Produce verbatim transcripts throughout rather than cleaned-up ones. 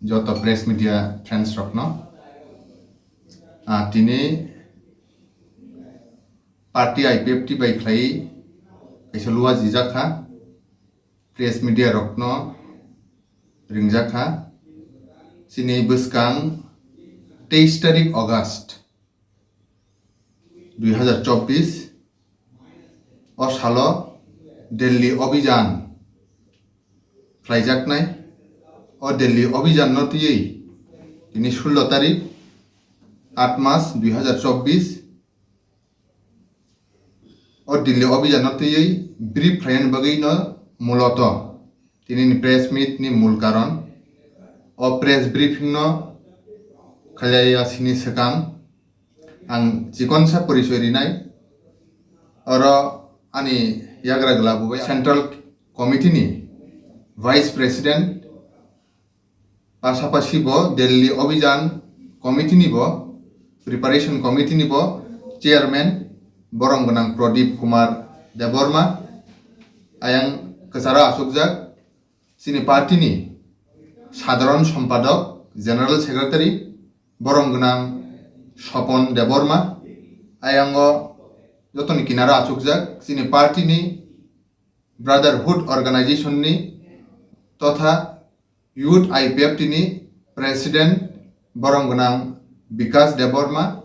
joto press media friends rokno. Ah, tini party I P F T bai khlai kaisa lua jijak kha, press media rokno ringjak kha. Chini bwskang teis tarik August dui hazar chobbish o salo Delhi Obhijan khlaijaknai. O Delhi Obhijan no twiwi tini sullo tarik aat mas dui hazar chobbish o Delhi Obhijan no twiwi brief khlainani bagwi no muloto tinini press meet ni mul karon. O press briefing no khlaiya sini swkang ang chikonsa porichoi rinai. Oro ani yagra gwla bo bai Central Committee ni Vice President, pasapasi bo Delhi Obhijan Committee ni bo, Preparation Committee ni bo Chairman, borom gwnang Pradip Kumar Debbarma, ayang kwcharo achukjak, chini party ni Sadharan Sompadok, General Secretary, borom gwnang Sopon Debbarma, ayango jotoni kinaro achukjak, chini party ni Brotherhood Organization ni totha Youth I P F T ni President, borom gwnang Bikas Debbarma.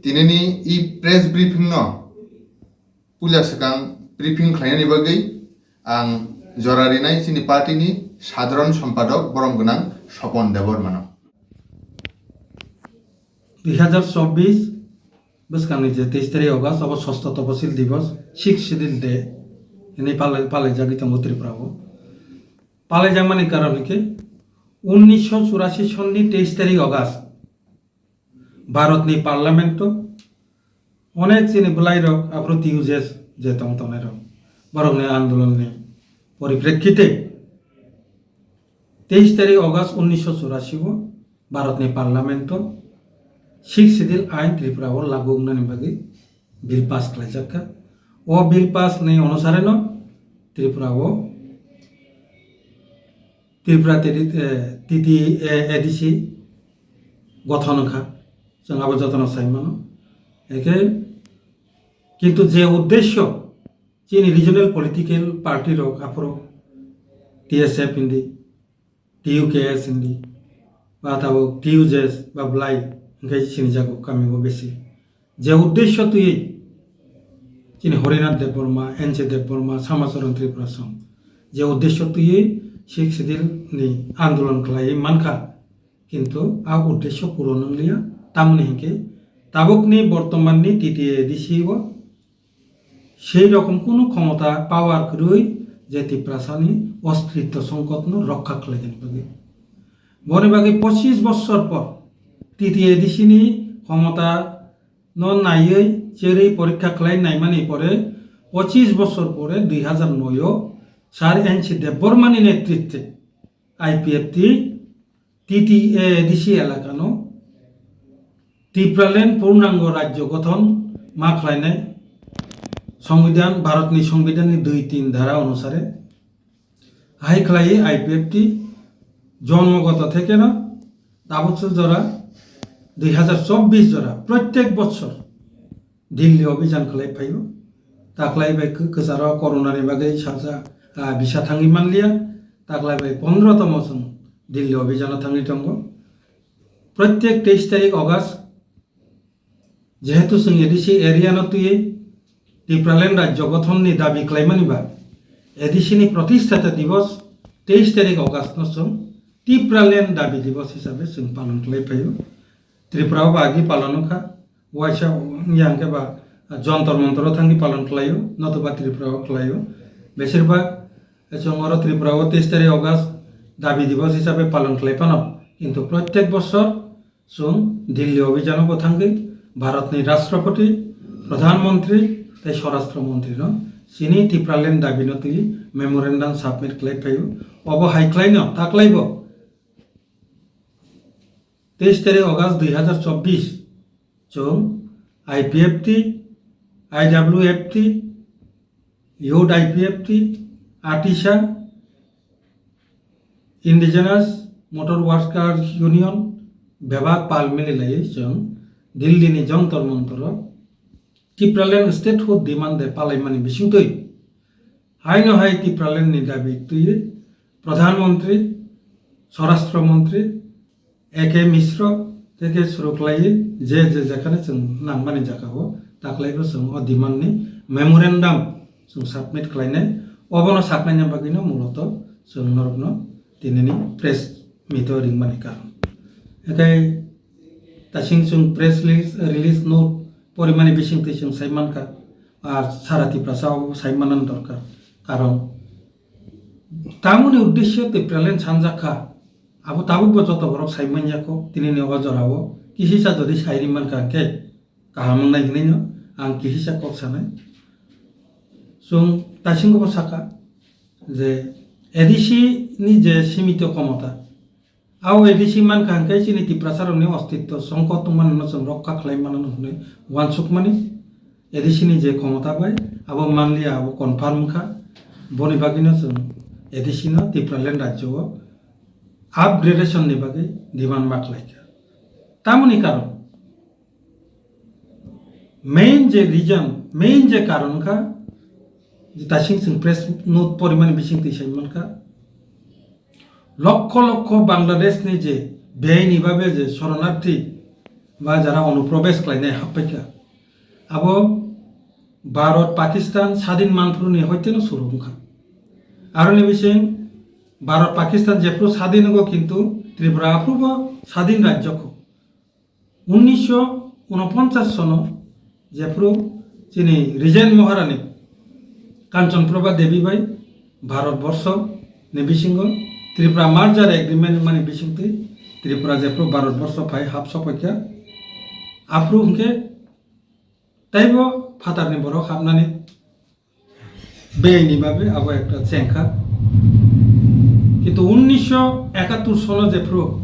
Tinini i press briefing no puila swkang briefing khlainani bagwi ang jora rinai chini party ni Sadharan Sompadok, borom gwnang Sopon Debbarma no. Dui hazar chobbish bwskangni je teis tarik August, abo Sosto Toposil Divos, Sixth Schedule Day hinwi palai-, palaijagwi tongo Tripura o. Palaijakmani karon hinkhe unnisho churasi sonni teis tarik August Bharatni Parliament o onek chini bwlairok aphuru T U J S je tong tongnairok borokni andolonni poriprekkite teis tarik August unnisho churasi o Bharatni Parliament o Sixth Schedule ain Tripura o lagu wngnani bagwi bill pass khlaijak kha. O bill pass ni onusare no Tripura o Tripura T T, eh, T T A A D C gothon wngkha. Chwng abo jotono sai mano. Eke kintu je uddesyo chini regional political party rok aphuru T S F hindi, T U K S hindi, ba tabuk T U J S ba bwlai hwnkhe sinijago kami o besi. Je uddesyo twiwi chini Harinath Debbarma, N C Debbarma, Samacharan Tripura song je uddesyo twiwi Sixth Schedule ni andolon khlaiwi mankha, kintu a uddesyo puron wnglia, tamni hinkhe tabukni bortomanni T T A A D C o Sei rokom kunu khomota, power kwrwi je Tiprasani ostritto songkotno rokha khlainani bagwi. Boni bagwi pochis bossor por T T A D C ni khomota no naiwi cherwi porikha khlai naimani pore pochis bossor pore dui hazar noi o Sir N C Debbarmani netritwe I P F T T T A A D C elakano Tipraland purnango rajyo gothon ma khlainai Songbidan, Bharatni Songbidanni dui tin dhara onusare hai khlaiwi I P F T jonmogoto thekeno tabukso jora dui hazar chobbish jora prottek bochor Delhi obhijan khlai phaio. Taklai bai kw-, kwcharo corona ni bagwi salsa, ah, bisa thangwi manliya. Taklai bai pondro tomo chwng Delhi obhijano thangwi tongo. Prottek teis tarik August, jehetu chwng A D C area no twiwi Tipraland rajyo gothon ni dabi khlaimani ba, A D C ni protistata divos teis tarik August no chwng Tipraland dabi divos hisabe chwng palon khlai phaio. Tripura o ba agi palon wngkha. Waisa wngya hwnkhe ba Jontor Montor o thangwi palon khlaio, notoba Tripura o khlaio. Besir bak chwng oro Tripura o teis tarik August dabi divos hisabe palon khlai phano, kintu prottek bosor chwng Delhi obhijano bo thangwi Bharatni Rashtrapati, Pradhan Mantri tei Swarashtra Mantri no chini Tipraland dabi no twi memorandum submit khlai phaio. Obo hai khlaino taklaibo teis tarik August dui hazar chobbish chwng I P F T, I W F T, Youth I P F T, ATISA, Indigenous Motor Workers Union bebak pal mililaiwi chwng Delhi ni Jantar Mantaro Tipraland statehood demand de palaimani bisingtwi haino hai Tipraland ni dabi twiwi Pradhan Mantri, Swarashtra Mantri, A K Mishra tei khe suruklaiwi je je jekhane chwng nangmani jagao taklaibo chwng o demand ni memorandum chwng submit khlainai. Obono saknaina bagwino muloto chwng norokno tinini press meet o ringmani karon. Ekai tasing chwng press release, release note porimani bisingtwi chwng sai mankha, ar sara Tiprasa o sai manani dorkar. Karon tamoni uddesyo Tipraland sanjak kha, abo tabukbo joto borok sai manya kho, tinini o jorao kisisa jodi sai ri mankha khe kaham wngnai hinwi no ang kisisa kok sanai. Chwng taisingo bo saka je A D C ni je simito khomota, abo A D C mankha hwnkhe chini Tiprasarokni ostitto songkot tongmani no chwng rokha khlai mano hwnwi uansukmani A D C ni je khomota bai abo manliya, abo confirm wngkha. Boni bagwino chwng A D C no Tipraland rajyo o upgradation ni bagwi demand ma khlaikha. Tamoni karon, main je reason, main je karon wngkha, je tasing chwng press note porimani bisingtwi sai mankha, lokho lokho Bangladesh ni je beaini babe je shoronarthi ba jara onuprobes khlainai happaikha, abo Bharat Pakistan sadin manphuru ni hoiteno suru wngkha. Aroni bising Bharat Pakistan jephru sadin wngkho, kintu Tripura aphrubo sadin rajyo kho. Unnisho unoponchas sono jephru chini Regent Maharani Kanchan Prabha Devi bai Bharat Borsho ni bisingo Tripura Merger Agreement mani bisingtwi Tripura jephru Bharat Borsho phai hap sopaikha, aphru hwnkhe teibo phatarni borok hapnani beaini babe abo ekta chengkha. Kintu unnisho ekattur sono jephru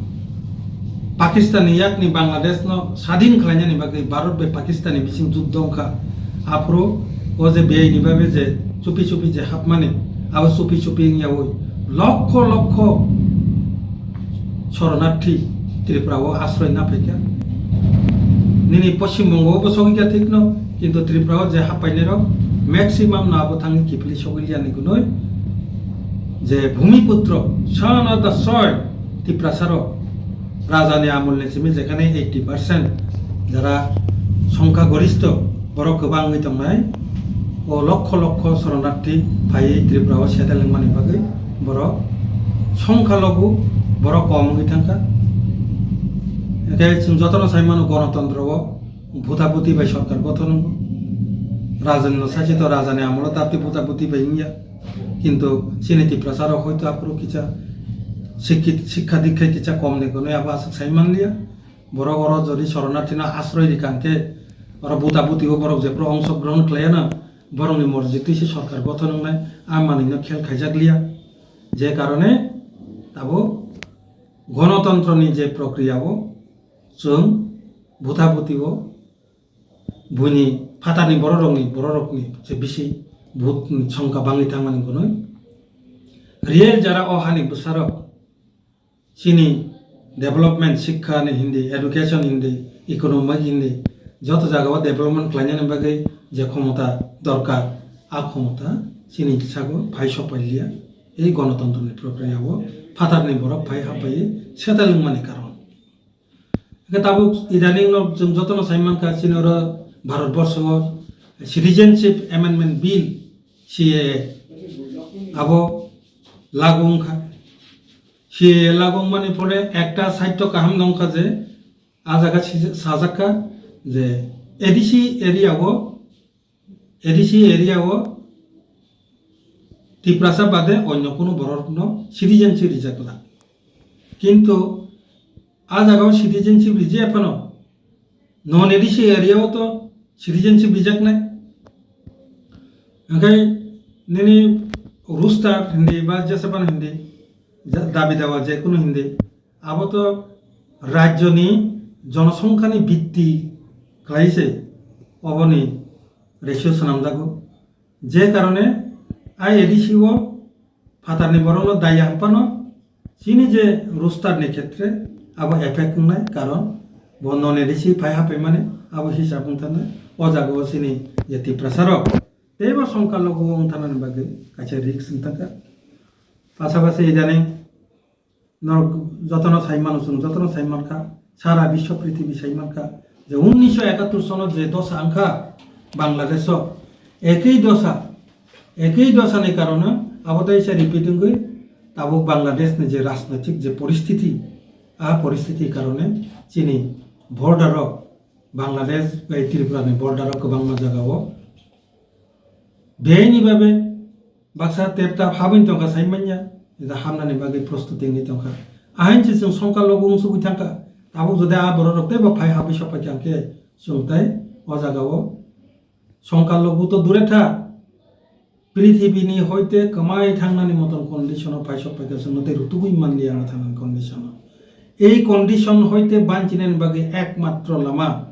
Pakistan ni yakni Bangladesh no sadin khlainani bagwi Bharat bai Pakistan ni bising juddho wngkha, aphuru o je beaini babe je chupi chupi je hapmani, abo chupi chupi wngyaui lokho lokho shoronarthi Tripura o asroi na phaikha. Nini Poschim Bongo o bo sogwi kha thik no, kintu Tripura o je happainai rok maximum no abo thangwi kiphilwi sogwi liya ni gunoi je Bhumiputro, son of the soil, Tiprasa rok raja ni amol ni simi jekhane eighty percent jara songkha goristho borok kwbang wngwi tongnai. O lokho lokho shoronarthi phaiwi Tripura o settle wngmani bagwi borok songkha logu borok kom wngwi thangkha. Hwnkhe chwng jotono sai mano, gonotontro o bhuta bhuti bai sorkar gothon wngo. Rajani no sachito, rajani amolo dati bhuta bhuti bai wngya. Kintu chini Tiprasa rok hoito aphuru kisa sikkit, sikha dikha kisa kom ni gunoi abo aswk sai manliya. Borok oro jodi shoronarthi no asroi rikha hwnkhe, oro buta buti o borok jephru ongso grohon khlaiya na, borok ni morji twi se sorkar gothon wngnai, a manwi no khel khaijak liya. Je karone tabuk gonotontro ni je prokriya o chwng buta buti o buini phatar ni borok rok ni, borok rok ni se bisi vote ni songkha bangwi thangmani gunoi. Real jara o hani bwsarok chini development, sikha ni hindi, education hindi, economic hindi, joto jaga o development khlainani bagwi je khomota dorkar, a khomota chini sago phai sopai liya. Ei gonotontro ni prokriya o phatar ni borok phai hapbai settle wngmani karon. Hwnkhe tabuk idaning no chwng jotono sai mankha, chini oro Bharat Borsho o Citizenship Amendment Bill, C A A, abo lagu wngkha. C A A lagu wngmani phole ekta side o kaham nongkha je, a jaga sija-, sajakha je A D C area o, A D C area o Tiprasa bade onyo kunu borok no citizenship rijak la. Kintu a jaga o citizenship rijaya phano non A D C area o to citizenship rijaknai. Hwnkhe nini roster hindi ba jesa phano hindi, ja-, dabi dawa je kunu hindi, abo to rajyo ni jonosongkha ni bitti khlai se oboni ratio swnamjago. Je karone A D C o phatarni borokno daya hwnphano Chini je roster ni khetre abo effect wngnai, karon bo non A D C phai hapai mani abo hisab wng thangna. O jaga o chini je Tiprasa rok teibo songkar logo wng thangna ni bagwi kaisa risk wng thangkha. Pasapasi idaning norok jotono sai mano, chwng jotono sai mankha, sara biswa prithibi sai mankha je unnisho ekattor sono je dosa wngkha Bangladesh o, ekei dosa, ekei dosa ni karone abo teisa repeat wngwi tabuk Bangladesh ni je rajnoitik je poristiti, a poristiti karone chini border o Bangladesh bai Tripura ni border o kwbangma jaga o bini babe baksa tep tap habwini tongkha sai manya, ida hamnani bagwi prostuti wngwi tongkha. Ahain se chwng songkar logo wngsugwi thangkha. Tabuk jodi a borok rok teibo phai habwi sokpai kha khe chwng tai o jaga o songkar logo to dure tha, prithibini hoite kwmai thangnani moton condition o phai sokpai kha chwngno tei rutugwi manliya wngwi thangnani condition o. Ei condition hoite banchinani bagwi ekmatro lama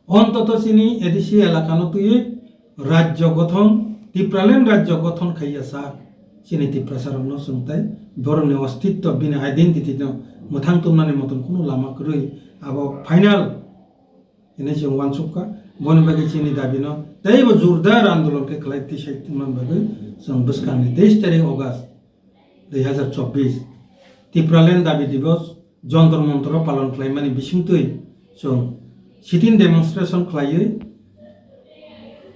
Ontoto chini A D C elakano twiwi rajyo gothon, Tipraland rajyo gothon khaiya sak chini Tiprasarokno chwng tai borokni ostitto, bini identity no mwthang tubnani moton kunu lama kwrwi abo final hinwi chwng uansukha. Boni bagwi chini dabino teibo jordar andolon khe khlai tisai tongmani bagwi chwng bwskangni teis tarik August dui hazar chobbish Tipraland Dabi Divos Jontor Montor o palon khlaimani bisingtwi chwng sit-in demonstration khlaiwi,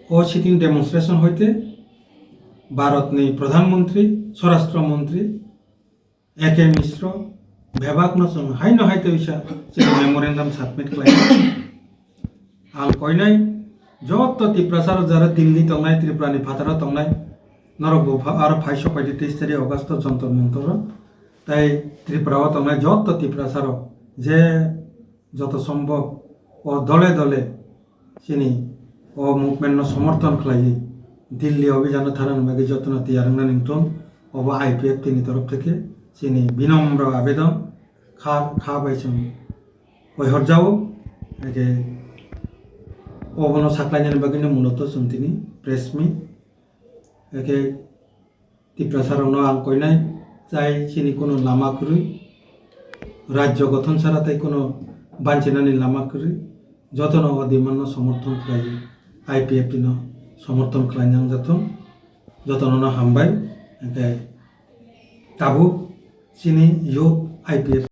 o sit-in demonstration hoite Bharatni Pradhan Mantri, Swarashtra Mantri A K Mishra bebakno chwng haino hai tei wisa chini memorandum submit khlai. Ang koinai joto Tiprasa rok jara Delhi tongnai, Tripura ni phataro tongnai, norok bo pha-, aro phai sok paidi teis tarik August o Jontor Montor o. Tai Tripura o tongnai joto Tiprasa rok je joto sombhob o dole dole chini o movement no somorthon khlaiwi Delhi obhijan o thana bagwi jotono tiyar wngna ningthung. Obo I P F T ni torof theke chini binomro abedon, kha, kha bai chwng koihorjao, eke obono saklainani bagwino muloto chwng tini press meet, eke Tiprasarokno ang koinai chai chini kunu lama kwrwi, rajyo gothon sara tei kunu banchinani lama kwrwi, jotono o demand no somorthon khlai, I P F T no somorthon khlai nang jathung, jotono no hambai, eke tabuk chini youth I P F T